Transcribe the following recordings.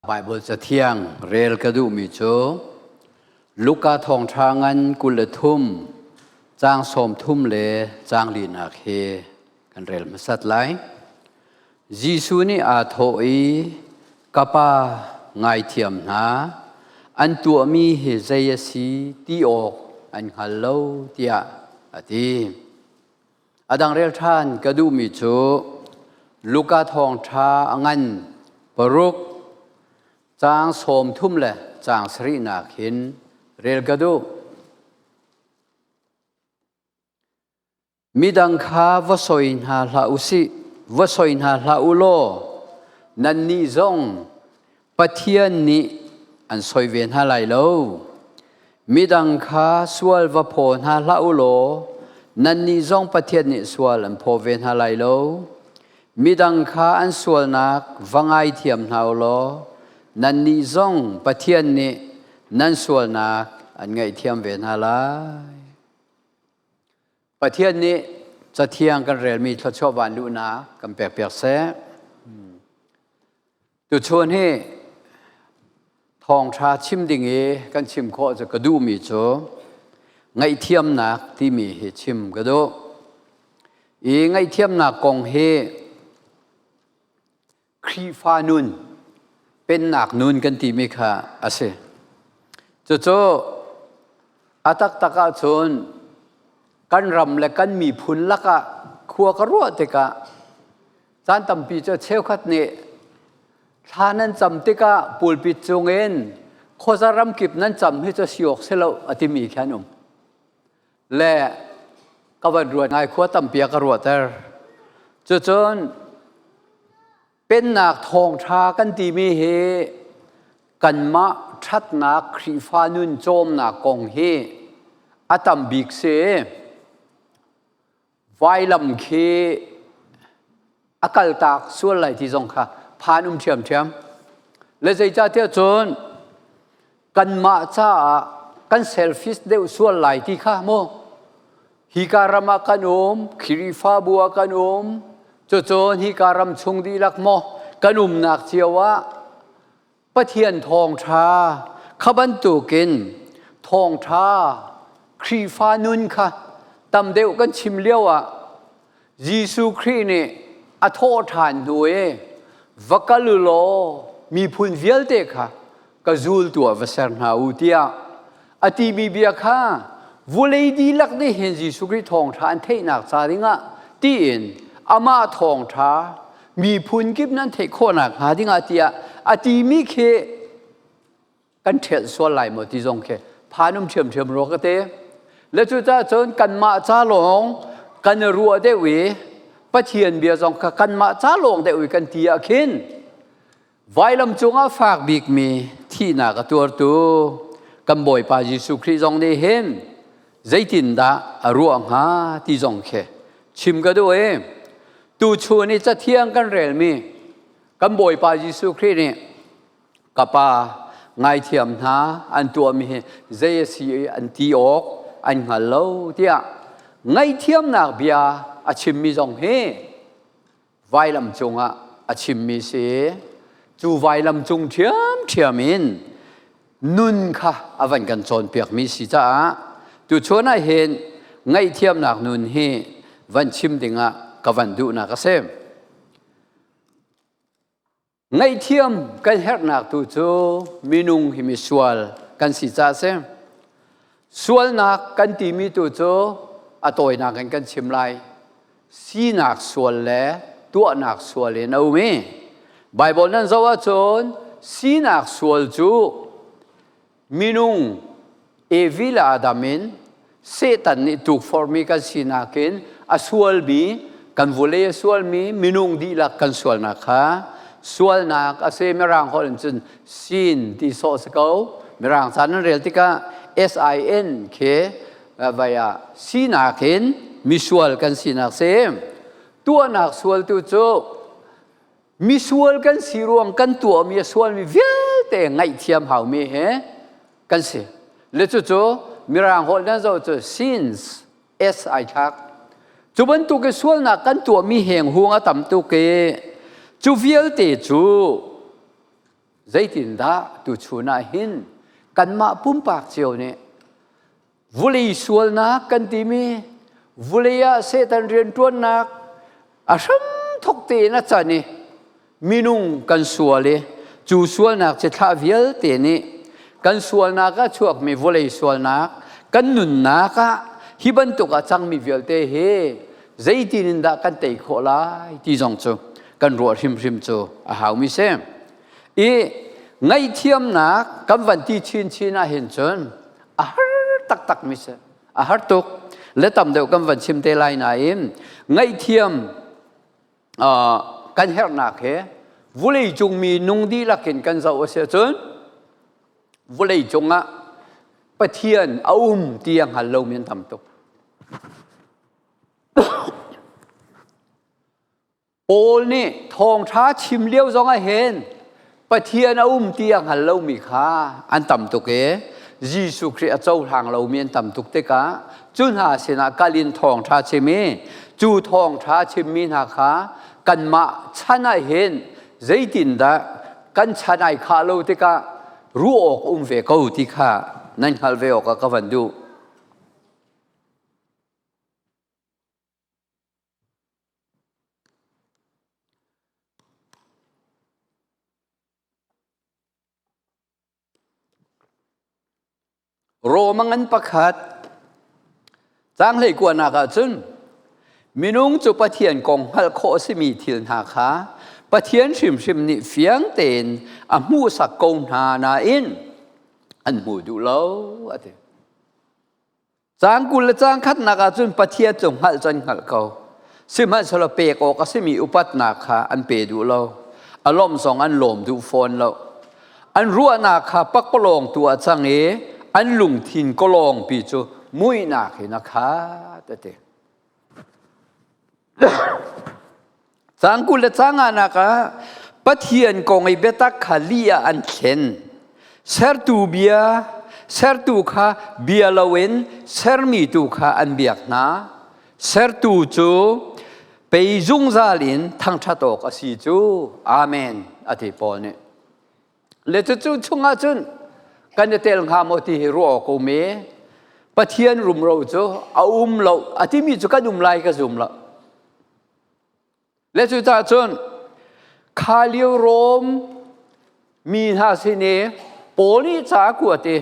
Baibal Cathiang rel ka duhmi cu Luka thawngṭha ngan 23 caang 30 le caang linak hi kan rel hmasat lai. Jesuh nih aa thawh i, Ka Pa, ngaithiam hna, an tuahmi hi zei a si ti awk an hngal lo, tiah a ti. A dang rel ṭhan ka duhmi cu Luka thawngṭha a ngan paruk caang 30 le caang sarihnak hin rel ka duh. Midang kha va soi hna hlah u sih, va soi hna hlah u law nannih zong Pathian nih an soi ve hna lai lo. Midang kha sual va phaw hna hlah u law nannih zong Pathian nih sual an phaw ve hna lai lo. Midang kha an sualnak va ngaithiam hna u law nannih zong Pathian nih nan sualnak an ngaihthiam ve hna lai. Pathian nih Cathiang kan relmi thluachuah van luhnak kan pekpiak seh. Tuchun hi thawngṭha chim ding i kan chim khawh cu ka duhmi cu ngaihthiamnak timi hi chim ka duh. I ngaihthiamnak kong hi Khrihfa nun, pennak nun kan timi kha a si. Cucu a taktak ahcun kan ram le kan miphun lakah khua ka ruah tikah caan tampi cu cheukhat nih thla nan cam tikah pulpit cungin khuaza ramkip nan cam hi cu si awk si lo a timi khi an um. Le ka van ruat ngai khua tampi a ka ruahter. Cucun pennak thawngṭha kan timi hi kanmah ṭhatnak Khrihfa nun cawmnak kong hi a tam bik si. Vailam khi a kaltak sual lai ti zong kha phan um ṭhiamṭhiam. Le zeicahtiah cun kanmah caah kan selfish deuh sual lai ti kha mu hika ram ah kan um, Khrihfabu ah kan um, cucun hika ram chung dihlak maw kan umnak cio ah Pathian thawngṭha kha bantukin thawngṭha Khrihfa nun kha tam deuh kan chim lio ah Jesuh Khrih nih a thawh ṭhan hnu i va kal u law miphun vialte kha ka zultu ah va ser hna u tiah a timi bia kha vulei dihlak nih hin Jesuh Khrih thawngṭha an theihnak ca dingah tiin amah thawngṭha miphun kip nan theih khawhnak hnga dingah tiah a timi khi kan ṭhelh sual lai maw ti zong khi phan um ṭhiamṭhiam rua ka te. Le cucaah cun kanmah ca lawng kan i ruah deuh i Pathian bia zong kha kanmah ca lawng deuh i kan ti ah khin vailam cungah fak bikmi thihnak a tuartu kan Bawipa Jesuh Khrih zong nih hin zeitindah a ruah hnga ti zong khi chim ka duh i tuchun i Cathiang kan relmi kan Bawipa Jesuh Khrih nih ka pa ngaithiam hna, an tuahmi hi zei a si i an ti awk an hngal lo tiah ngaihthiamnak bia a chimmi zong hi vailam cungah a chimmi si. Cu vailam cung ṭhiamṭhiam in nun kha a van kan cawnpiakmi si caah tuchun ah hin ngaihthiamnak nun hi van chim dingah ka van duhnak a si. Ngaihthiam kan herhnak tu cu minung hi misual kan si caah a si. Sualnak kan timi tu cu a tawinak in kan chim lai. Sinak sual le tuahnak sual in a um i Baibal nan zoh ahcun sinak sual cu minung Evi le Adam in Satan nih tukforhmi kan sinak in a sualmi kan vulei a sualmi minung dihlak kan sualnak kha sualnak a si. Mirang holh in cun sin ti sawh si ko. Mirang ca nan rel tikah sin khi vai ah sinak in misual kan sinak si. Tuahnak sual tu cu misual kan si ruang kan tuahmi a sualmi vialte ngaihthiam haumi he kan si. Le cucu Mirang holh nan zoh cu sins s ai thlak. Cu bantuk i sualnak kan tuahmi heng hung a tam tuk i cu vialte cu. Zeitindah tuchun ah hin kanmah pumpak cio nih vulei sualnak kan timi vulei ah Satan rianṭuannak a hramthok tein a can i minung kan sual i cu sualnak cithlah vialte nih kan sualnak ah chuakmi vawlei sualnak kan nunnak ah hi bantuk a cangmi vialte hi zeitin in dah kan tei khawh lai ti zong cu kan ruah hrimhrim cu a haumi si. I ngaihthiamnak kan van ti chinchin ahhin cun a har taktak mi si. A har tuk. Le tam deuh kan van chim te lai nain ngaihthiam kan herhnak he vulei cung mi nung dihlak in kan zoh a si ahcun vulei cungah Pathian a um ti a hngal lomi an tam tuk. Paul nih thawngṭha chim lio zongah hin Pathian a um ti a hngal lomi kha an tam tuk i Jesuh Khrih a cohlang lomi an tam tuk tikah cu hna sinah kal in thawngṭha chim i cu thawngṭha chimmi hna kha kanmah chan ah hin zeitindah kan chan ai khah lo tikah ruah awk um ve ko ti kha nan hngalh ve awkah ka van duh. Rom a ngan pakhat caang hleikuanak ah cun minung cu Pathian kong hngalh khawh a simi thil hna kha Pathian hrimhrim nih fiang tein a hmuhsak ko hna nain an hmu duh lo a ti. Caang 20 le caang khatnak ah cun Pathian cu hngalh cu an hngalh ko. Sihmanhsehlaw pek awk a simi upatnak kha an pe duh lo. A lawmh zong an lawm duh fawn lo. An ruahnak kha pakpalawng tu ah cang i an lungthin kawlawngpi cu muihnak in a khat a ti. Caang 20 le caang nganak ah Pathian kong i biatak kha lih ah an thlen. Sertu bia, sertu kha bia loin sermi tu kha an biak hna. Sertu cu pei zungzal in thangṭhat awk a si cu. Amen, a ti Paul nih. Le cucu chungah cun kan i tel hnga maw ti hi ruah awk um i Pathian rumro cu a um lo a timi cu kan um lai ka zum lo. Le cucaah cun kha lio Rom mi hna sin i Paul nih ca a kuat i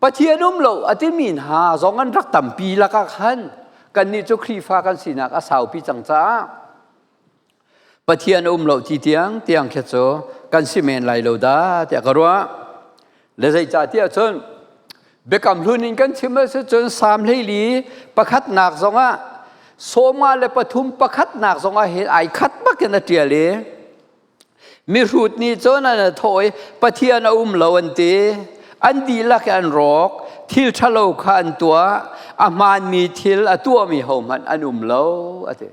Pathian um lo a timi hna zong an rak tampi lakah khan kannih cu Khrihfa kan sinak a saupi cang caah Pathian a um lo ti tiang tiang khi cu kan si men lai lo dah tiah ka ruah. Le zeicahtiah cun Biakam Hlun in kan chim a si cun Salm 14 pakhatnak zongah 53 pakhatnak zongah hin ai khat bakin a ṭial i mihrut nih cun an thawh i Pathian a um lo an ti an dihlak in an rawk thil ṭhalo kha an tuah a hmaanmi thil a tuahmi hohmanh an um lo a ti.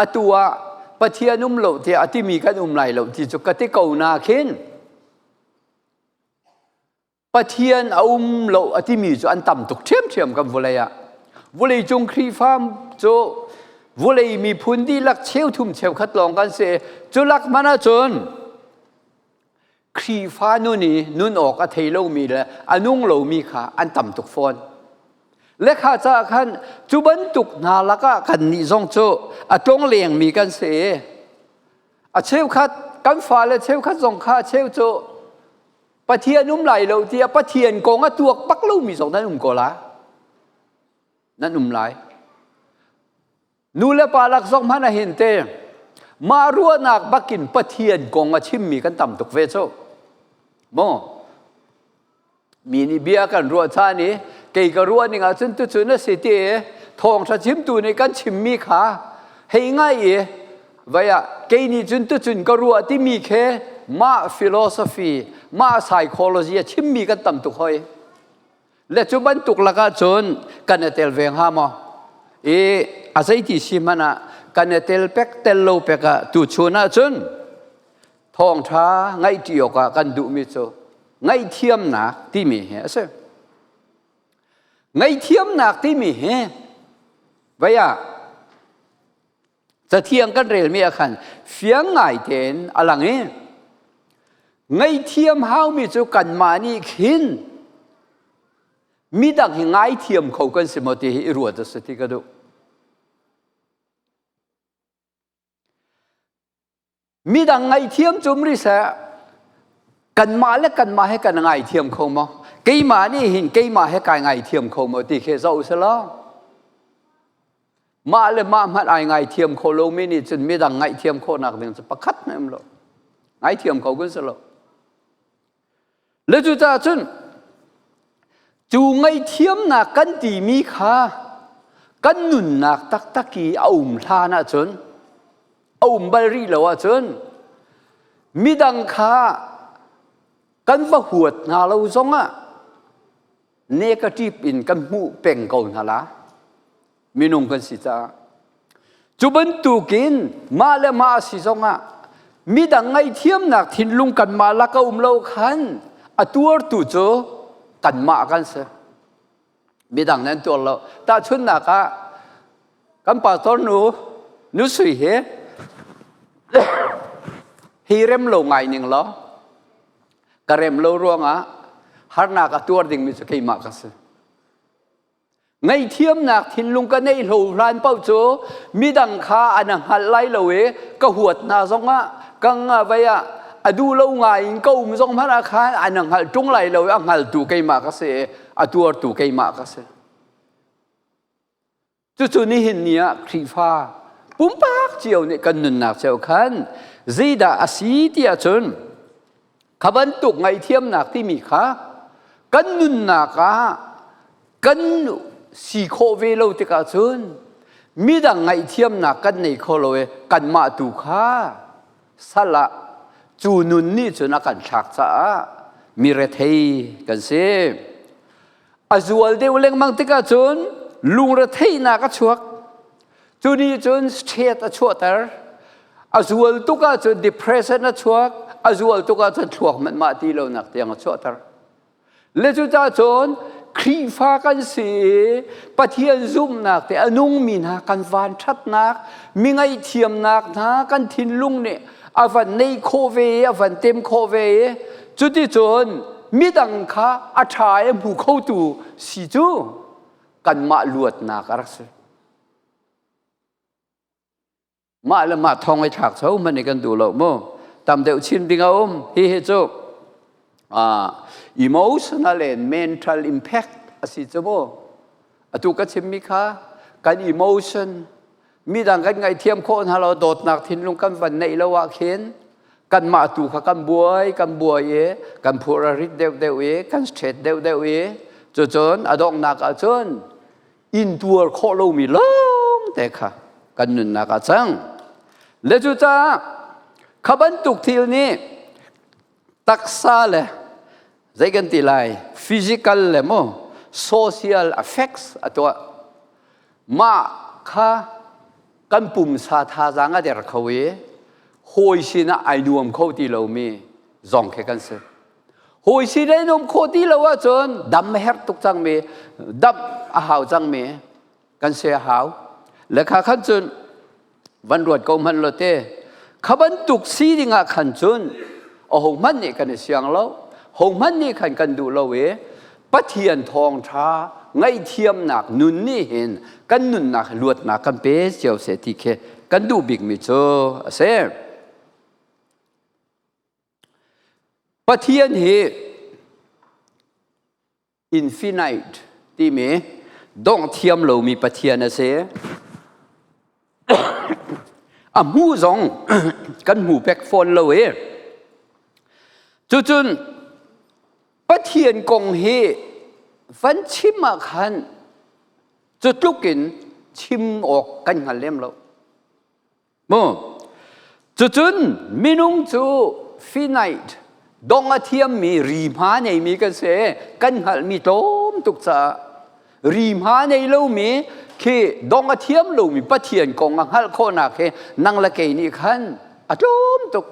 Atu ah Pathian um lo tiah a timi kan um lai lo ti cu ka ti ko na khin Pathian a um lo a timi cu an tam tuk ṭhiamṭhiam kan vawlei ah. Vawleicung Khrihfa cu vawlei miphun dihlak cheuthum cheukhat lawng kan si. Cu lak hmanh ahcun Khrihfa nun i nun awk a thei lomi le a nung lomi kha an tam tuk fawn. Lekha caah khan cu bantuk hna lakah kannih zong cu a tlonglengmi kan si. A cheukhat kan fale cheukhat zong kha a cheu cu Pathian um lai lo tiah Pathian kong a tuak bak lomi zong nan um ko la. Nan um lai. Nu le pa lak zong hmanh ahin te mah ruahnak bakin Pathian kong a chimmi kan tam tuk ve cu. Maw? Mi nih bia kan ruah caan i kei ka ruah ning ahcun tucun a si ti i thawngṭha chimtu nih kan chimmi kha hei ngai i vai ah kei nih cun tucun ka ruah timi khi mah philosophy mah psychology a chimmi kan tam tuk hoi. Le cu bantuk lakah cun kan i tel ve hnga maw? I a zeiti si hmanh ah kan i tel pek tel lo pek ah tuchun ahcun thawngṭha ngaihṭi awkah kan duhmi cu ngaihthiamnak timi hi a si. Ngaihthiamnak timi hi vei ah cathiang kan relmi ah khan fiang ngai tein a lang i. Ngaihthiam haumi cu kanmah nih khin midang hi ngaithiam kho kan si maw ti hi i ruat a si ti ka duh. Midang ngaihthiam cu um rih seh, kanmah le kanmah he kan ngaithiam kho maw? Keimah nih hin keimah he kai ngaithiam kho maw ti khi zoh usih law. Mah le mah hmanh ai ngaithiam kho lomi nih cun midang ngaihthiam khawhnak ding cu pakhat hmanh um lo. Ngaithiam kho kan si lo. Le cucaah cun cu ngaihthiamnak kan timi kha kan nunnak taktak i a um hlan ahcun a um bal rih lo ahcun midang kha kan va huat hna lo zongah negative in kan hmuh peng ko hna la. Minung kan si caah. Cu bantukin mah le mah a si zongah midang ngaihthiamnak thinlung kanmah lak a um lo khan a tuartu cu kanmah kan si. Midang nan tuar lo. Tahchunhnak ah kan pastor nu nu sui hi hi rem lo ngai ning law ka rem lo ruangah harnak a tuar dingmi cu keimah ka si. Ngaihthiamnak thinlung ka neih lo hlan paoh cu midang kha an hngalh lai lo i ka huat hna zongah ka vai ah a duh lo ngai in ka um zong hmanh ah khan an hngalh ṭung lai lo i a hngaltu keimah ka si i a tuartu keimah ka si. Cucu nihin ni ah Khrihfa pumpak cio nih kan nunnak cio khan zeidah a si ti ahcun Kha bantuk ngaihthiamnak timi kha kan nunnak ah kan si khawh ve lo tikah cun midang ngaihthiamnak kan nei kho lo i kanmah tu kha sal ah cu nun nih cun a kan thlak caah mi rethei kan si. A zual deuh lengmang tikah cun lungretheihnak a chuak. Cu nih cun stress a chuahter. A zual tuk ahcun depression a chuak. A zual tuk ahcun thluak hmanh mah ti lonak tiang a chuahter. Le cucaah cun Khrihfa kan si i Pathian zumhnak te a nungmi hna kan van ṭhatnak, mi ngaihthiamnak hna kan thinlung nih a van neih khawh ve i a van tem khawh ve i cuticun midang kha a ṭha i a hmu khotu si cu kanmah luatnak a rak si. Mah le mah thong i thlak cho hmanh i kan duh lo mu. Tam deuh chin ding a um. Hi hi cu emotional and mental impact a si cu mu. Atu ka chimmi kha kan emotion midang kan ngaihthiam khawh hna lo dawtnak thinlung kan van neih lo ah khin kanmah tu kha kan buai kan buai i kan phur a rit deuh deuh i kan stress deuh deuh i cucun a donghnak ah cun intuar khawh lomi lawng te kha kan nunnak ah cang. Le cucaah kha bantuk thil nih taksa le zei kan ti lai physical le mu social effects a tuah. Mah kha kan pumsa thazaang a der kho i hawi sinah ai nuam kho ti lomi zong khi kan si. Hawi sin ai nuam khawh ti lo ahcun dam a herh tuk cangmi, dam a hau cangmi kan si a hau. Le kha khan cun van ruat ko hmanh lo te kha bantuk si ding ah khan cun aho hmanh nih kan i siang lo ho hmanh nih khan kan duh lo i Pathian thawngṭha ngaihthiamnak nun nih hin kan nunnak luatnak kan pe cio seh ti khi kan duh bikmi cu a si. Pathian hi infinite timi dongh thiam lomi Pathian a si. A hmuh zong kan hmu pek fawn lo i cucun Pathian kong hi van chim ah khan cu tluk in chim awk kan hngal lem lo. Mu. Cucun minung cu finite dong a thiammi rihma neimi kan si. Kan hngalhmi tlawm tuk caah rihma nei lomi khi dong a thiam lomi Pathian kong a hngalh khawhnak hi nang le kei nih khan a tlawm tuk.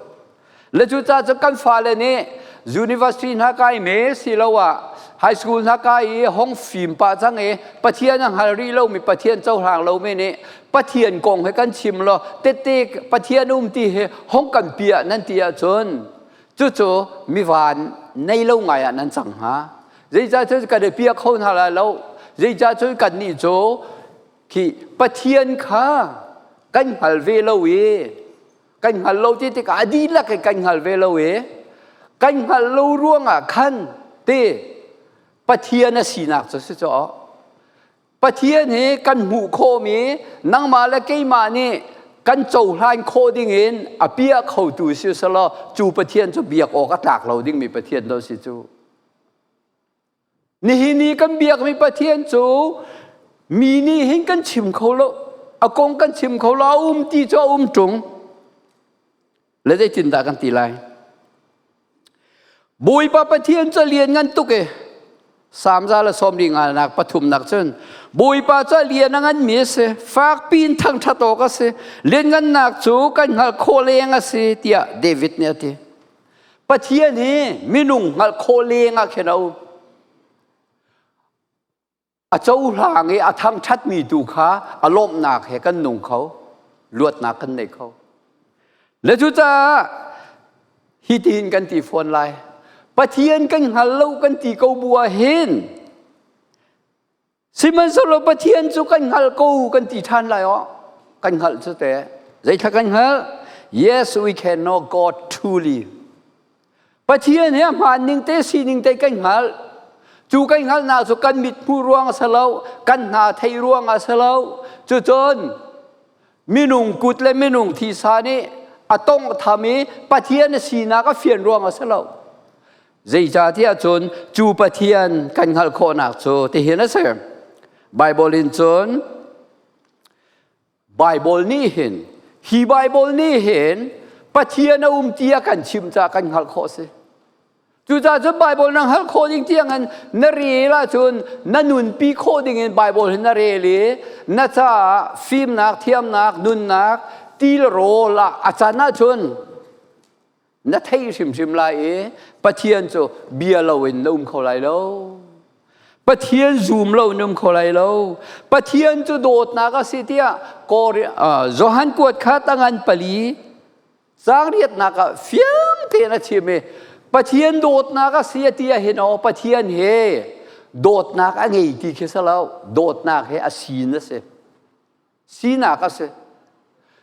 Le cucaah cu kan fale nih university hna kai me siloah high school hna kai i hong fim pah cang i Pathian a hngal rih lomi Pathian cohlang lomi nih Pathian kong he kan chim law tette Pathian um ti hi hong kan piah nan ti ahcun. Cucu mivan nei lo ngai ah nan cang hnga. Zeicah cun kan i piah kho hna lai lo. Zeicah cun kannih cu khi Pathian kha kan hngal ve lo i kan hngal lo ti tikah a dihlak in kan hngal ve lo i kan hngalh lo ruangah khan te Pathian a sinak cu si cu Pathian hi kan hmuh khawhmi nangmah le keimah nih kan cohlan khawh dingin a piah khotu si selaw cu Pathian cu biak awk a tlak lo dingmi Pathian do si cu. Nihin i kan biakmi Pathian cu mi nih hin kan chim kho lo, a kong kan chim kho lo, a um ti cu a um ṭung. Le zeitindah kan ti lai? Bawipa Pathian cu a lianngan tuk i Salm za le sawm li nganak pathumnak cun Bawipa cu a lian a nganmi a si, fakpi in thangṭhat awk a si, lianngannak cu kan hngalh khawh leng a si tiah David nih a ti. Pathian hi minung hngalh khawh leng ah khin a um. A cohlang i a thangṭhatmi tu kha a lawmhnak he kan nung kho, luatnak kan nei kho. Le cucaah hitin kan ti fawn lai. Pathian kan hngal lo kan ti ko bu ah hin sihmanhsehlaw Pathian cu kan hngal ko kan ti ṭhan lai aw. Kan hngalh cu te. Zeithla kan hngalh? Yes, we can know God truly. Pathian he a hmaan ning te sining te kan hngalh. Cu kan hngalhnak cu kan mit hmuh ruang a si lo, kan hna theih ruang a si lo. Cucun minung kut le minung thisa nih a tawngh tham i Pathian a sinak a fian ruang a si lo. Zeicahtiah cun cu Pathian kan hngalh khawhnak cu tihin a si. Bible in cun Baibal nih hin hi Baibal nih hin Pathian a um ti a kan chim caah kan hngalh khawh si. Cucaah cun Baibal na hngalh khawh ding tiangin na rel ahcun na nunpi khawh dingin Baibal hi na rel i na caah fimnak, thiamnak, nunnak, ti le rawl ah a can ahcun na thei hrimhrim lai i Pathian cu bia loin na um kho lai lo. Pathian zum lo na um kho lai lo. Pathian cu dawtnak a si tiah Johan kuat kha tangan pali caang riatnak ah fiang tein a chim i Pathian dawtnak a si a ti ah hin aw Pathian he dawtnak a ngei ti khi si lo dawtnak he a sin a si. Sinak a si.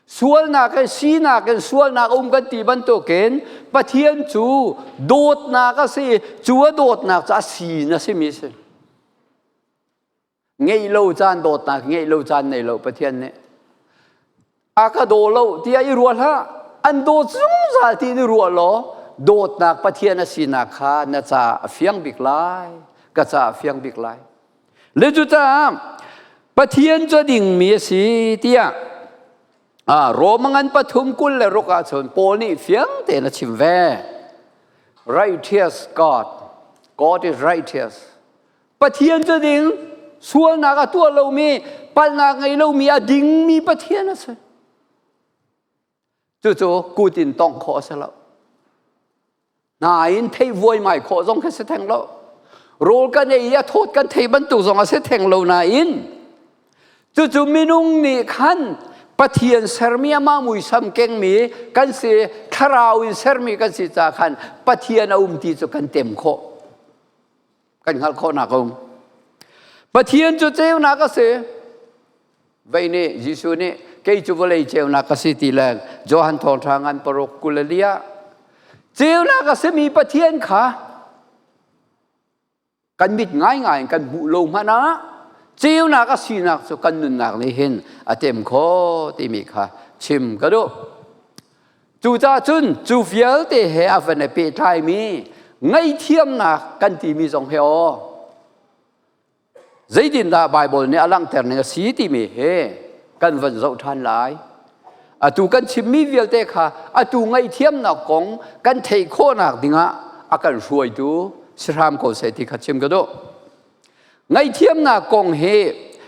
Sualnak in sinak in sualnak um kan ti bantukin Pathian cu dawtnak a si. Cu a dawtnak cu a sin a simi a si. Ngeih lo caan dawtnak, ngeih lo caan nei lo Pathian nih. A ka daw lo tiah i ruah hlah. An dawt zungzal ti in i ruah law dawtnak Pathian a sinak kha na ca a fiang bik lai. Ka ca a fiang bik lai. Le cucaah Pathian cu a dingmi a si tiah Roma ngan pathum 26 ahcun Paul nih fiang tein a chim ve. Righteous God. God is righteous. Pathian cu ding, sualnak a tuah lomi, palhnak ngei lomi, a dingmi Pathian a si. Cucu kut in tongh khawh a si lo. Nain thei vuaimai khawh zong khi si theng lo. Rawl kan ei i a thawt kan thei bantuk zong a si theng lo nain cucu minung nih khan Pathian sermi amah muisam kengmi kan si thlarau in sermi kan si ca khan Pathian a um ti cu kan tem khawh. Kan hngalh khawhnak a um. Pathian cu ceunak a si. Vei nih Jesuh nih kei cu vawlei ceunak ka si ti le Johan thawngṭha ngan paruk 24 ah ceunak a simi Pathian kha kan mit ngaingai in kan hmuh lo hmanh ah ceunak a sinak cu kan nunnak nih hin a tem kho timi kha chim ka duh. Cucaah cun cu vialte he a van i pehtlaimi ngaihthiamnak kan timi zong he aw Zeitindah Baibal nih a langhter ning a si timi hi kan van zoh ṭhan lai. Atu kan chimmi vialte kha atu ngaihthiamnak kong kan theih khawhnak dingah a kan hruaitu si hram ko seh ti kha chim ka duh. Ngaihthiamnak kong hi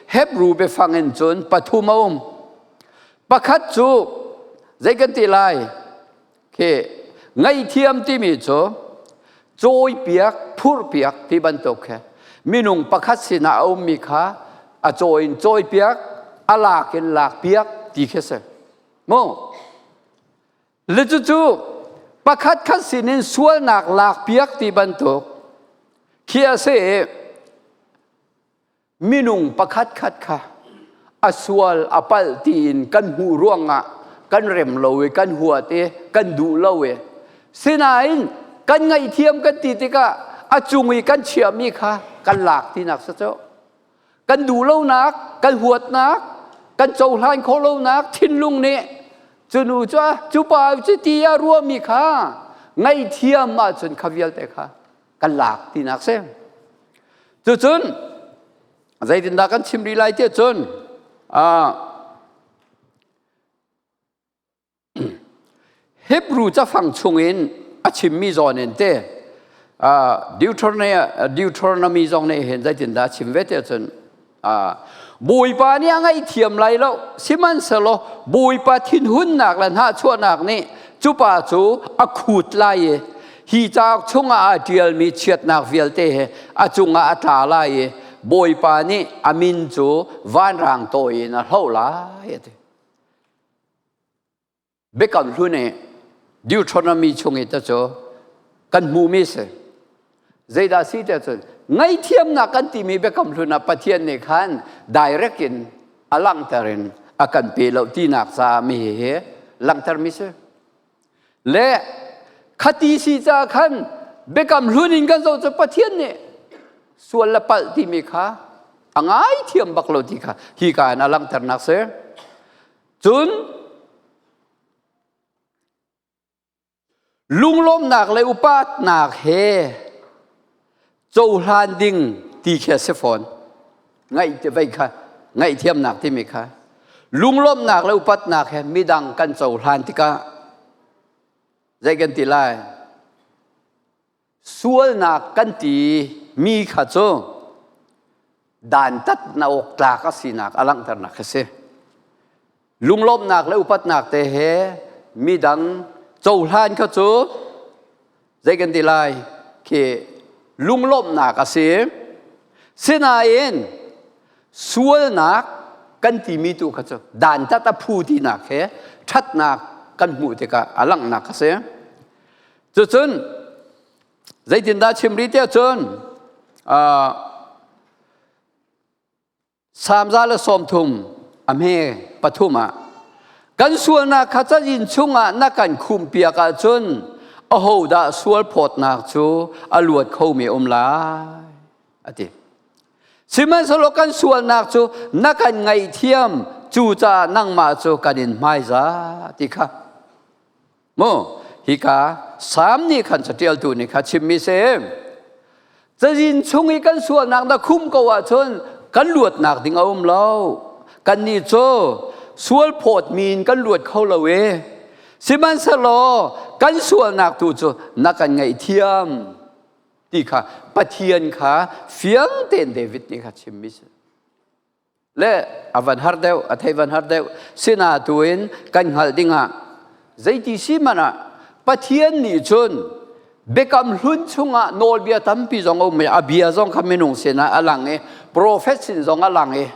Hebrew biafang in cun pathum a um. Pakhat cu zei kan ti lai? Khi ngaihthiam timi cu cawipiak, phurhpiak ti bantuk khi minung pakhat sinah a ummi kha a cawi in cawipiak, a lak in lakpiak ti khi si. Mu. Le cucu Pakhat khat sinin sualnak lakpiak ti bantuk khi a si i minung pakhat khat kha a sual a palh tiin kan hmuh ruangah kan rem lo i kan huat i kan duh lo i sinain kan ngaihthiam kan ti tikah a cung i kan chiahmi kha kan lak tinak si cu. Kan duh lonak, kan huatnak, kan cohlan khawh lonak thinlung nih cu nu cu cu pa cu ti a ruahmi kha ngaihthiam ahcun kha vialte kha kan lak tinak si. Cucun zeitindah kan chim rih lai tiah cun Hebrew cafang chungin a chimmi zawn in te Deuteronomy zong nih hin zeitindah a chim ve tiah cun Bawipa nih a ngaihthiam lai lo sihmanhsehlaw Bawipa thinhunnak le hnahchuahnak nih cu pa cu a khut lai i hi cauk chungah aa ṭialmi chiatnak vialte he a cungah a tla lai i Bawipa nih a min cu vanrang tawi in a hloh lai a ti. Biakam hlun i Deuteronomy chung i cu kan hmuhmi si. Zeidah si tiah cun ngaihthiamnak kan timi biakam hlun ah Pathian nih khan direct in a langhter in a kan pe lo tinak caah mi hi langhtermi si. Le khati si ca khan biakam hlun in kan zoh cu Pathian nih sual le palh timi kha a ngaithiam bak lo ti kha hi ka in a langhternak si. Cun lunglawmhnak le upatnak he cohlan ding ti khi a si fawn. Ngaih te vei kha ngaihthiamnak timi kha lunglawmhnak le upatnak he midang kan cohlan tikah zei kan ti lai? Sualnak kan ti mi kha cu dantat na awk tlak a sinak a langhternak a si. Lunglawmhnak le upatnak te he midang cohlan kha cu zei kan ti lai khi lunglawmhnak a si. Sinain sualnak kan timi tu kha cu dantat a phu tinak he ṭhatnak kan hmuh tikah a langhnak a si. Cucun zeitindah chim rih tiah cun Salm 130 a hme pathum ah kan sualnak kha cazin chungah na kan khumpiak ahcun ahodah sual phawtnak cu a luat khomi um lai a ti. Sihmanhsehlaw kan sualnak cu na kan ngaihthiam cucaah nangmah cu kan in hmaizah ti kha Mu hika Salm nih khan catialtu nih kha chimmi si. Cazin chung i kan sualnak na khum ko ahcun kan luatnak ding a um lo. Kannih cu sual phawtmi in kan luat kho lo i sihmanhsehlaw kan sualnak tu cu na kan ngaihthiam ti kha Pathian kha fiang tein David nih kha chimmi si. Le a van har deuh, a thei van har deuh. Sina tu in kan hngalh dingah zeiti si man ah Pathian nih cun biakam hlun chungah nawlbia tampi zong a um i a bia zong kha minung sinah a lang i profet sin zong a lang i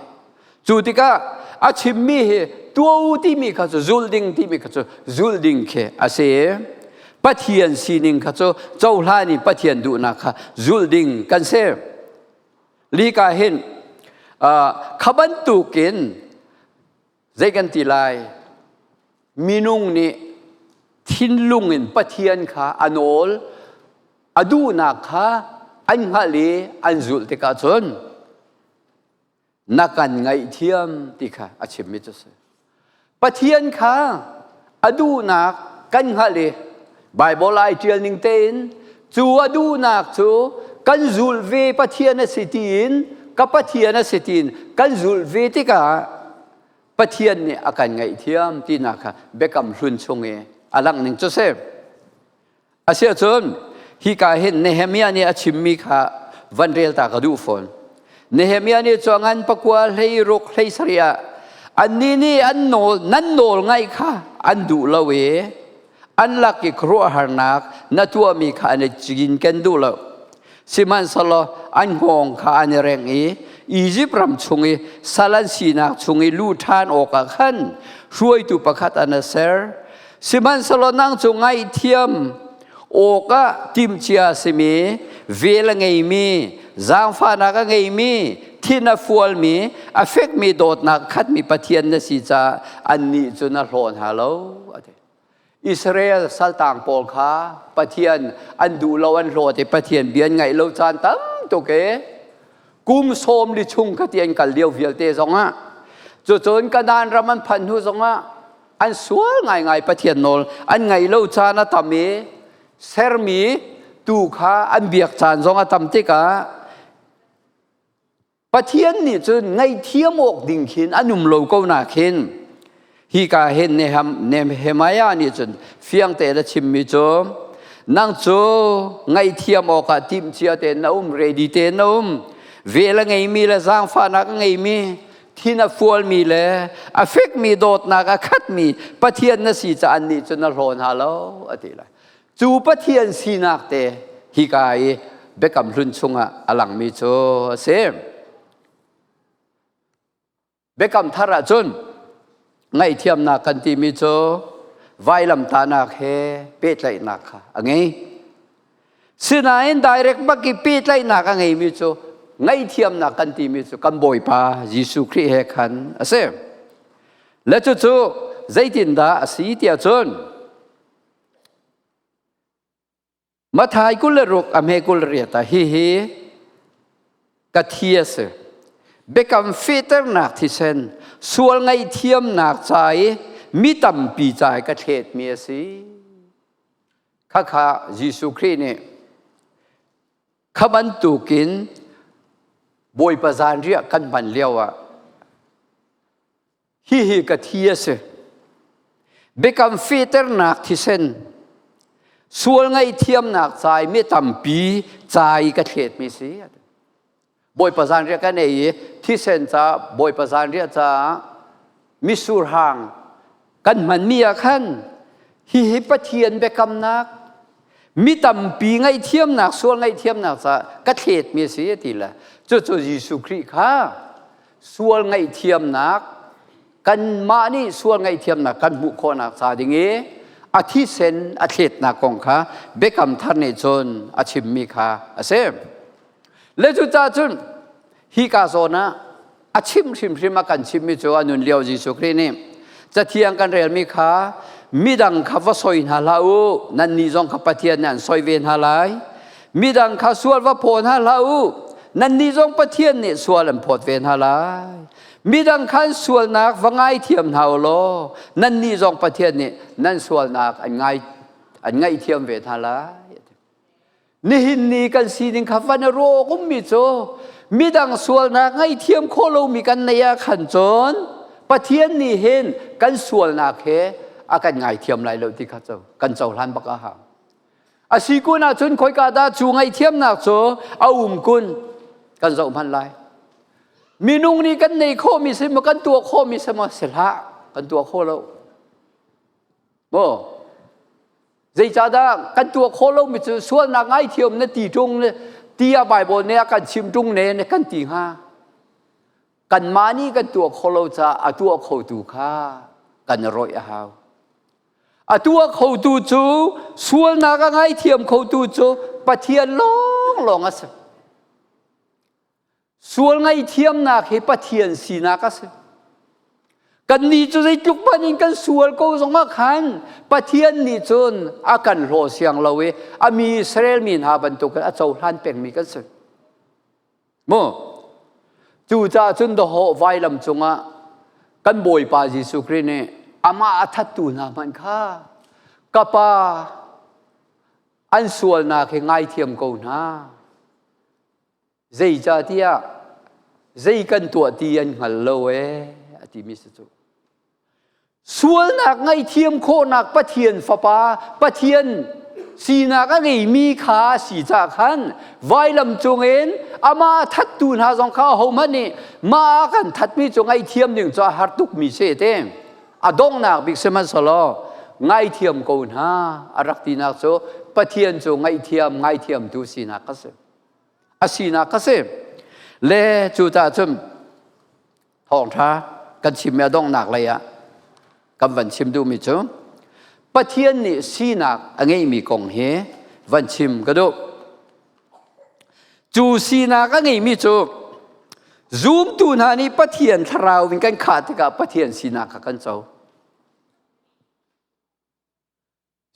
cu tikah a chimmi hi tuah u timi kha cu zul ding timi kha cu zul ding khi a si. Pathian sining kha cu cohlan i Pathian duhnak kha zul ding kan si. Lika hin kha bantukin zei kan ti lai minung nih thinlung in Pathian kha a nawl a duhnak kha an hngalh i an zulh tikah cun na kan ngaihthiam ti kha a chimmi cu si. Pathian kha a duhnak kan hngalh i Baibal ai ṭial ning tein cu a duhnak cu kan zulh ve Pathian a si tiin ka Pathian a si tiin kan zulh ve tikah Pathian nih a kan ngaihthiam tinak kha biakam hlun chung i a langh ning cu si. Asiahcun hika hin Nehemiah nih a chimmi kha van rel ta ka duh fawn. Nehemiah nih cu ngan pakua hlei ruk hlei sarih ah annih nih an nawl nan nawl ngaih kha an duh lo i an lak i khuaruahharnak na tuahmi kha an i cinken duh lo. Sihmanhsehlaw an hngawng kha an i rengh i Izipt ram chung i sal an sinak chung i luh ṭhan awkah khan hruaitu pakhat an a ser. Sihmanhsehlaw nang cu ngaihthiam awkah timhcia a simi, vel a ngeimi, zaangfahnak a ngeimi, thin a fualmi, a fekmi dawtnak khatmi Pathian na si caah annih cu na hlaw hna lo. A ti. Israel saltang pawl kha Pathian an duh lo an hlawt i Pathian bia an ngaih lo caan tam tuk e kum sawm li chung kha ti an kal lio vialte zongah cucun Kanaan ram an phanh hnu zongah an sual ngaingai Pathian nawl an ngaih lo caan a tam i sermi tu kha an biak caan zong a tam tikah Pathian nih cun ngaihthiam awk ding khin an um lo ko na khin hi ka hin Nehemiah nih cun fiang te na chimmi cu nang cu ngaihthiam awkah timhcia tein na um ready tein na um vel a ngeimi le zaangfahnak a ngeimi thin a fualmi le a fekmi dawtnak a khatmi Pathian na si caah annih cu na hlaw hna lo a ti lai Cu Pathian sinak te hika i Biakam Hlun chungah a langmi cu a si. Biakam Thar ah cun ngaihthiamnak kan timi cu vailamtahnak he pehtlaihnak kha a ngei. Sinain direct bak i pehtlaihnak a ngeimi cu ngaihthiamnak kan timi cu kan Bawipa Jesuh Khrih he khan a si. Le cucu zeitindah a si tiah cun Mathai 26 a hme 28 ah hihi ka thi a si. Biakam fehternak thisen, sual ngaihthiamnak ca i mi tampi ca i ka thletmi a si. Khakha Jesuh Khrih nih kha bantukin Bawipa zanriah kan hman lioah Hihi ka thi a si. Biakam fehternak thisen, sual ngaihthiamnak ca i mi tampi ca i ka thletmi si. Bawipa zanriah kan ei i thisen ca Bawipa zanriah caah mitsur hang kan hmanmi ah khan hihi Pathian biakamnak mi tampi ngaihthiamnak sual ngaihthiamnak caah ka thletmi a si a ti le cucu Jesuh Khrih kha sual ngaihthiamnak kanmah nih sual ngaihthiamnak kan hmuh khawhnak ca ding i a thisen a thletnak kong kha Biakam Thar nih cun a chimmi kha a si. Le cucaah cun hi ka zawn ah a chim hrimhrim a kan chimmi cu a nun lio Jesuh Khrih nih cathiang kan relmi kha midang kha va soi hna hlah u nannih zong kha Pathian nih an soi ve hna lai midang kha sual va phaw hna hlah u nannih zong Pathian nih sual an phawt ve hna lai midang khan sualnak va ngaithiam hna u law nannih zong Pathian nih nan sualnak an ngai an ngaihthiam ve hna lai nihin ni kan sining kha van a rawk ummi cu midang sualnak ngaihthiam khawh lomi kan neih ah khan cun Pathian nih hin kan sualnak he a kan ngaithiam lai lo ti kha cu kan cohlan bak a hau A si kun ahcun khoika dah cu ngaihthiamnak cu a um kun kan zoh hmanh lai. Minung nih kan nei khawhmi si maw kan tuah khawhmi si maw si hlah kan tuah kho lo. Maw zeicahdah kan tuah khawh lomi cu sualnak ngaithiam na ti ṭung tiah Baibal nih a kan chim ṭung ne na kan ti hnga. Kanmah nih kan tuah khawh lo caah a tuah khotu kha kan rawih a hau. A tuah khotu cu sualnak a ngaithiam khotu cu Pathian lawnglawng a si. Sual ngaihthiamnak hi Pathian sinak a si. Kannih cu zeitluk hmanh in kan sual ko zongah khan Pathian nih cun a kan hlaw siang lo i a mi Israel mi hna bantukin a cohlan pengmi kan si. Mu cucaah cun dawhawh vailam cungah kan Bawipa Jesuh Khrih nih amah a thattu hna hmanh kha ka pa an sualnak hi ngaithiam ko hna zeicahtiah zei kan tuah ti an hngal lo ee a timi si cu Sualnak ngaihthiam khawhnak Pathian Fapa, Pathian sinak a ngeimi kha si ca khan vailam cungin amah a thattu hna zong kha ahohmanh nih mah a kan thatmi cu ngaihthiam ding cu a har tukmi si te. A donghnak bik sihmanhsehlaw ngaithiam ko hna a rak tinak cu Pathian cu ngaihthiam ngaithiamtu sinak a si. A sinak a si. Le cu ta cun Thawngṭha kan chimmi a donghnak lei ah kan van chim duhmi cu. Pathian nih sinak a ngeihmi kong hi van chim ka duh. Cu sinak a ngeimi cu zumtu hna nih Pathian thlarau in kan khah tikah Pathian sinak kha kan co.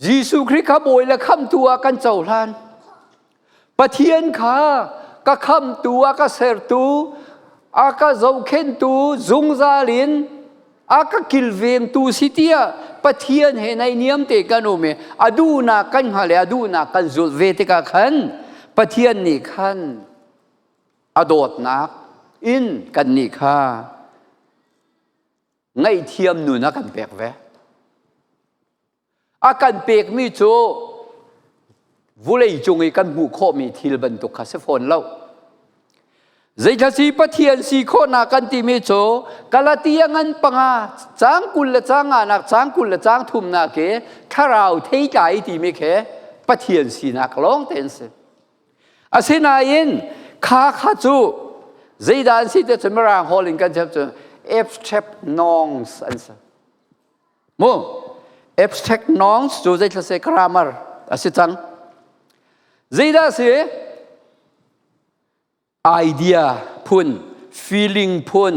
Jesuh Khrih kha bawi le khamtu ah kan cohlan. Pathian kha ka khamtu, a ka sertu, a ka zohkhenhtu zungzal in a ka kilvengtu si tiah Pathian he naihniam te kan um i a duhnak kan hngalh i a duhnak kan zulh ve tikah khan Pathian nih khan a dawtnak in kannih kha ngaihthiam nun a kan pek ve. A kan pekmi cu vulei cung i kan hmuh khawhmi thil bantuk kha si fawn lo. Zeitlasi Pathian si khawhnak kan timi cu Galatia ngan panga cang 20 le cang nganak cang 20 le cang thumnak i thlarau theitlai timi khi Pathian sinak lawng te an si. Asinain kha kha cu zeidah an si te cu Mirang hall in kan chim cu abstract nouns an si. Mu abstract nouns cu zeithla se grammar a si cang. Zeidah si? Idea phun, feeling phun,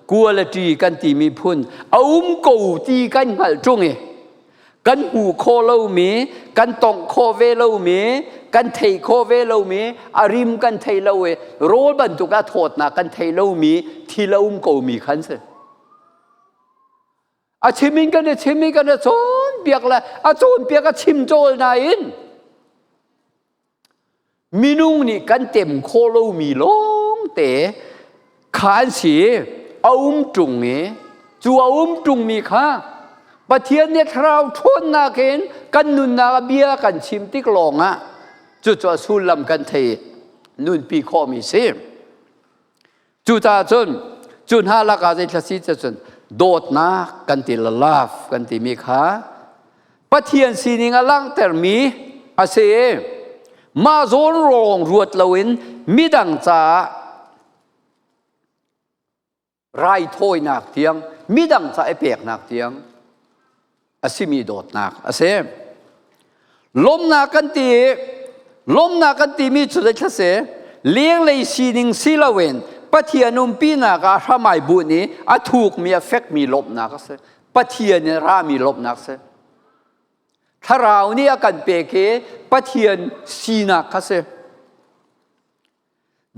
quality kan timi phun a um ko ti kan hngalh ṭung i kan hmu khawh lomi, kan tongh khawh ve lomi, kan theih khawh ve lomi, a rim kan thei lo i rawl bantuk a thawtnak kan thei lomi thil a um komi khan si. A chim in kan i chim i kan i cawnpiak le a cawnpiak a chim cawl nain Minung nih kan tem khawh lomi lawngte kha an si. A um ṭung i cu a um ṭungmi kha Pathian nih thlarau ṭhawnnak in kan nunnak a bia kan chim tik lawngah cucu a sullam kan thei nunpi khawhmi si. Cucaah cun cu hna lakah zeithla si cun dawtnak kan ti love kan timi kha Pathian sining a langhtermi a si. Mah zawn rawng ruat loin midang caah raithawinak tiang midang ca i peknak tiang a simi dawtnak a si. Lawmnak kan ti i lawmnak kan timi cu zeithla si lenglei sining si loin Pathian umpinak ah hramai bunh i a thukmi a fekmi lawmhnak a si. Pathian in rami lawmhnak a si. Thlarau nih a kan pek i Pathian sinak kha si.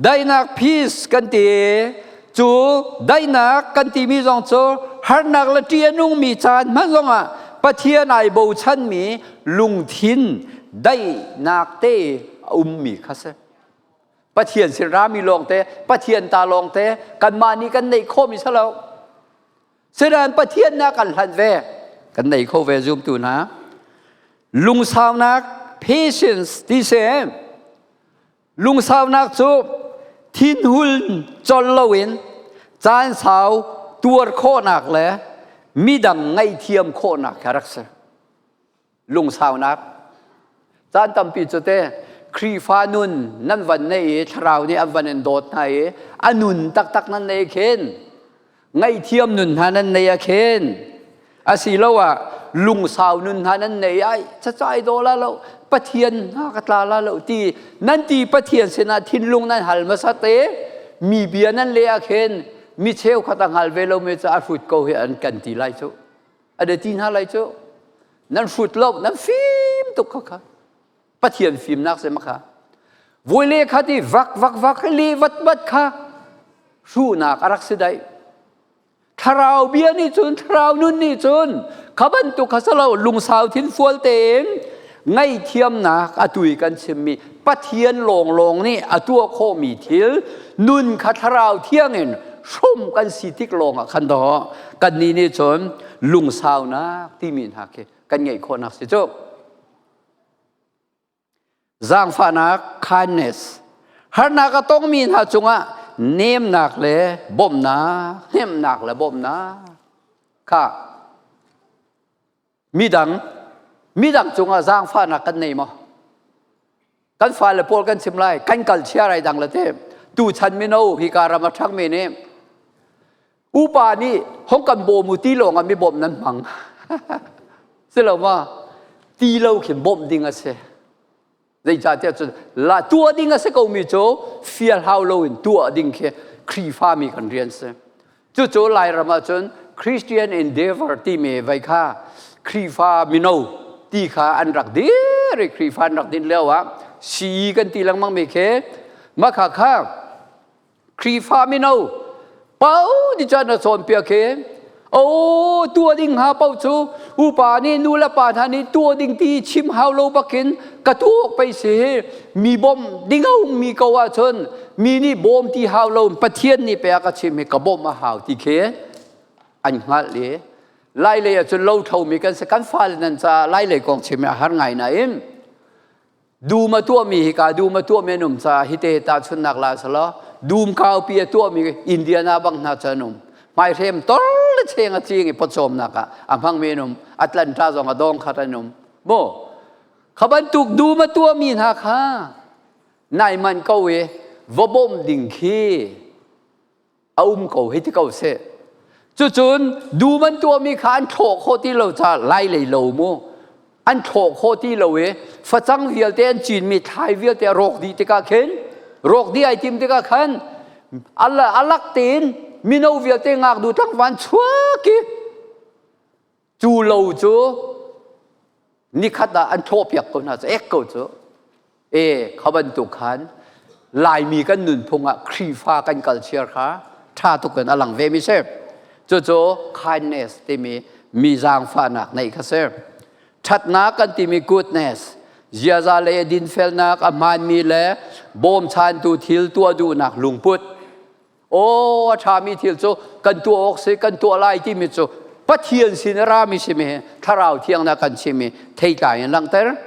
Daihnak peace kan ti cu daihnak kan timi zong cu harnak le ṭih a nungmi caan hmanh zongah Pathian ai bochanmi lungthin daihnak te a ummi kha si. Pathian sin rami lawngte, Pathian ta lawngte kanmah nih kan neih khawhmi si lo. Sinain Pathian nih a kan hlanh ve. Kan nei kho ve zumtu hna. Lungsaunak patience ti si. Lungsaunak cu thinhul col loin caan sau tuar khawhnak le midang ngaihthiam khawhnak kha rak si. Lungsaunak. Caan tampi cu te Khrihfa nun nan van nei i thlarau nih an van in dawt hna i a nun taktak nan nei khin ngaihthiam nun hna nan nei a khin asiloah lungsau nun hna nan nei ai cacai daw la lo Pathian hna ka tla la lo ti nan ti Pathian sinah thinlung nan hal hmasa te mi bia nan le ah khin mi cheukhat a hngal ve lo mi cu a hrut ko hi an kan ti lai cu a de ti hna lai cu nan hrut lo nan fim tuk kha kha Pathian fimnak se makha vui le kha ti vak vak vak le vat vat kha hruhnak a rak si dai Thlarau bia nih cun thlarau nun nih cun kha bantuk kha salo lungsau thin fual tein ngaihthiamnak atui kan chimmi Pathian lawnglawng nih a tuah khawhmi thil nun kha thlarau thiang in hrom kan si tik lawng ah khan dawh kannih nih cun lungsaunak timi hna khi kan ngeih khawhnak si cu. Zaangfahnak, kindness, harnak a tongmi hna cungah nemnak le bawmhnak, hnemhnak le bawmhnak kha midang midang cungah zaangfahnak kan nei maw? Kan fale pawl kan chim lai, kan kal chia rai dang le te. Tuchan mino hi ka ram a ṭhangmi nih upa nih hong kan bawm u ti lawng ah mi bawmh nan hmang. Si lo ma? Ti lo khin bawmh ding a si. Zeicahtiah cun la tuah ding a si komi cu fial hau loin tuah ding khi Khrihfami kan rian si. Cucu Lairam ah cun Christian Endeavor timi vei kha Khrihfa mino ti kha an rak dir i Khrihfa an rak din lio ah CE kan ti lengmang mi khi mah kha kha Khrihfa mino pau ti cun a cawnpiak hi o tuah ding hnga paoh cu upa nih nu le pa hna nih tuah ding ti chim hau lo bakin ka tuah pei si hi mi bawmh ding a ummi ko ahcun mi nih bawm ti hau lo Pathian nih pe a ka chim hi ka bawmh a hau ti khi an hngalh i lai lei ahcun lo thomi kan si kan fale nan caah lai lei kong chim hi a har ngai nain Dum a tuahmi hika dum a tuahmi an um caah hite tahchunhnak la selaw dum kaupi a tuahmi Indiana bang hna cu an um. Hmaihrem tor le cheng a cing i pawcawmnak ah a hmangmi an um. Atlanta zong a dawng khat an um. Mu kha bantuk dum a tuahmi hna kha nai manh ko i va bawmh ding khi a um ko hei ti ko seh. Cucun dum an tuahmi kha an thlawh khawh ti lo caah lai lei lo mu. An thlawh khawh ti lo i facang vialte an cinmi thlai vialte a rawk dih tikah khin rawk dih ai tim tikah khan a lak tein mino vialte ngaknu tlangval chuak i Cu lo cu nikhat ah an thlawhpiak ko hna cu ek ko cu. E kha bantuk khan Laimi kan nunphung ah Khrihfa kan culture kha ṭha tuk in a lang ve mi si. Cucu kindness timi mi zaangfahnak neih kha si. Ṭhatnak kan timi goodness, ziaza lei a dinfelnak, a hmaanmi le bawmchantu thil tuah duhnak lungput. Aw a ṭhami thil cu kan tuah awk si kan tuah lai timi cu Pathian sin a rami simi thlarau thiang na kan chimmi theitlai in langhter.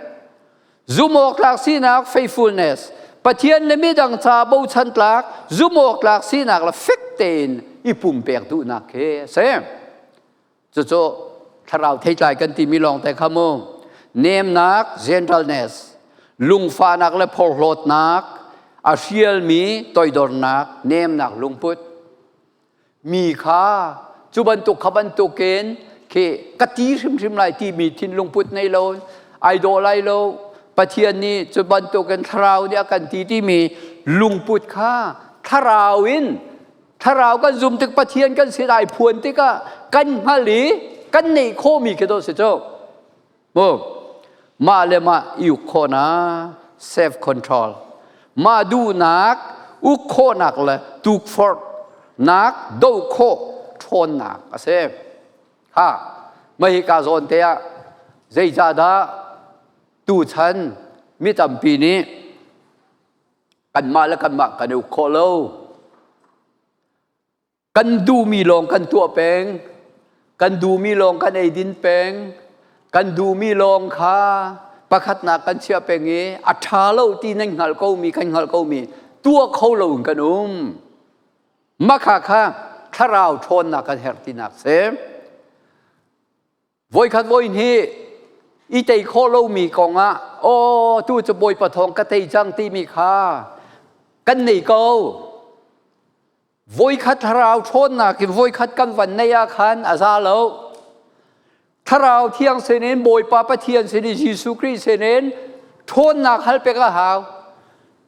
Zumhawktlak sinak faithfulness Pathian le midang ca bochan tlak zumhawktlak sinak le fek tein i pumpek duhnak khi a si. Cucu thlarau theitlai kan timi lawng te kha mu. Nemnak, gentleness, lungfahnak le phorhlawtnak, a hrialmi toidornak, nemnak lungput. Mi kha cu bantuk kha bantukin khi ka ti hrimhrim lai timi thinlung put nei lo, ai dawh lai lo, Pathian nih cu bantukin thlarau nih a kan ti timi lungput kha thlarau in Thlarau kan zum tik Pathian kan sin ai phuan tikah kan hngal i kan neih khawhmi khi dawh si cu. Mu mah le mah i uk khawhnak self control mah duhnak uk khawhnak le tukforhnak doh khawh ṭhawnnak a si. Ha mah hika zawn te ah zeicahdah tuchan mi tampi nih Kanmah le kanmah kan i uk khawh lo. Kan duhmi lawng kan tuah peng. Kan duhmi lawng kan eidin peng. Kan duhmi lawng kha pakhatnak kan chiah peng i a ṭha lo ti nan hngalh komi kan hngalh komi tuah kho lo in kan um. Mah kha kha thlarau ṭhawnnak kan herh tinak si. Voikhat voi hnih i tei khawh lomi kongah aw tu cu Bawipa thawng ka tei cang timi kha kan nei ko. Voikhat thlarau ṭhawnnak in voikhat kan van neih ah khan a za lo. Thlarau thiang sinin Bawipa Pathian sinin Jesuh Khrih sinin ṭhawnnak hal pek a hau.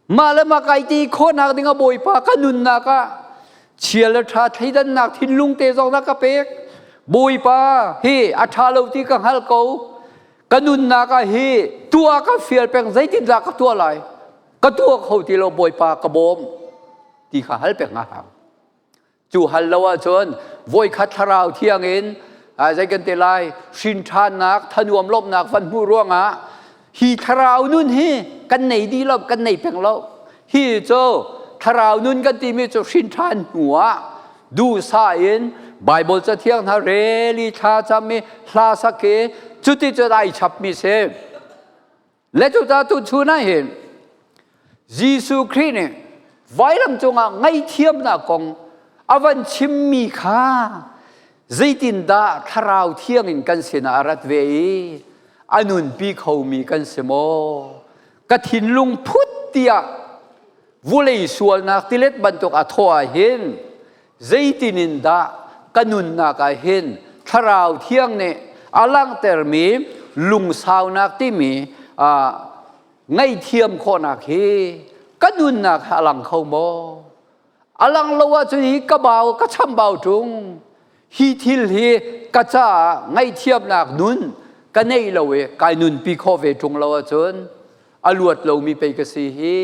Mah le mah kai ti khawhnak ding ah Bawipa ka nunnak ah chia le ṭha thleidannak thinlung te zong na ka pek. Bawipa hi a ṭha lo ti ka hngal ko. Ka nunnak ah hi tuah ka fial peng zeitindah ka tuah lai? Ka tuah kho ti lo Bawipa ka bawm ti kha hal peng a hau. Cu hal lo ahcun voikhat thlarau thiang in zei kan ti lai hrin ṭhannak thanuam lawmhnak van hmuh ruangah hi thlarau nun hi kan nei dih lo kan nei peng lo hi cu thlarau nun kan timi cu hrin ṭhan hnu ah duhsah in Bible cathiang hna rel i thla cam i hla sak i cuti cun ai chapmi si Le cucaah tuchun ah hin Jesuh Khrih nih vailam cungah ngaihthiamnak kong a van chimmi kha zeitindah thlarau thiang in kan sinah a rat ve i a nunpi khomi kan si maw? Ka thinlung phut tiah vulei sualnak tilet bantuk a thawh ah hin zeitin in dah ka nunnak ah hin thlarau thiang nih a langhtermi lungsaunak timi ngaihthiam khawhnak hi ka nunnak a lang kho maw? A lang lo ahcun hi ka bau ka chambau ṭung. Hi thil hi ka caah ngaihthiamnak nun ka neih lo i kai nunpi khawh ve ṭung lo ahcun a luat lomi pei ka si hi.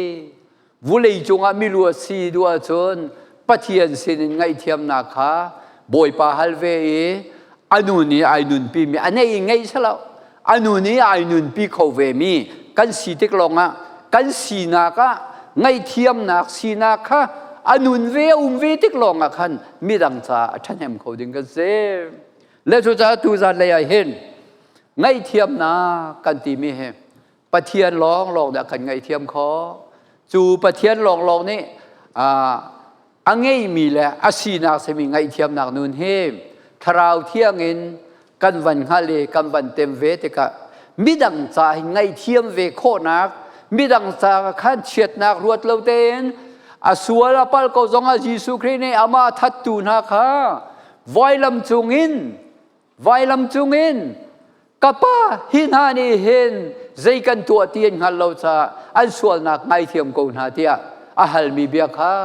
Vulei cungah miluat si duh ahcun Pathian sinin ngaihthiamnak kha Bawipa hal ve i a nu nih ai nunpi mi a nei in ngeih selo a nu nih ai nunpi kho ve mi kan si tik lawngah kan sinak ah ngaihthiamnak sinak kha a nun ve a um ve tik lawngah khan midang caah a ṭhahnem kho ding kan si. Le cucaah tuzan lei ah hin ngaihthiamnak kan timi hi Pathian lawnglawng nih a kan ngaihthiam khawh. Cu Pathian lawnglawng nih a ngeimi le a sinak simi ngaihthiamnak nun hi thlarau thiang in kan van hngalh i kan van tem ve tikah midang ca hi ngaihthiam ve khawhnak midang ca khan chiatnak ruat lo tein a sual a palh ko zongah Jesuh Khrih nih amah thattu hna kha vailam cungin vailam cungin ka pa hi hna nih hin zei kan tuah ti an hngalh lo caah an sualnak ngaithiam ko hna tiah a halmi bia kha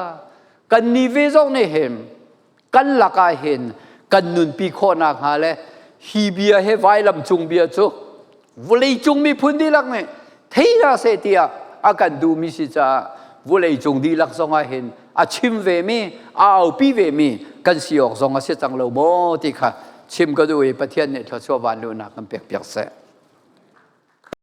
kan ni ve zong nih hin kan lakah hin kan nunpi khawh nakhnga le hi bia he vailam cung bia cu vawleicung miphun dihlak nih thei hna seh tiah a kan duhmi si caah vawleicung dihlak zongah hin a chim vemi a aupi vemi kan si awk zong a si cang lo maw ti kha chim ka duh i Pathian nih thluachuah vanluhnak kan pek piak seh.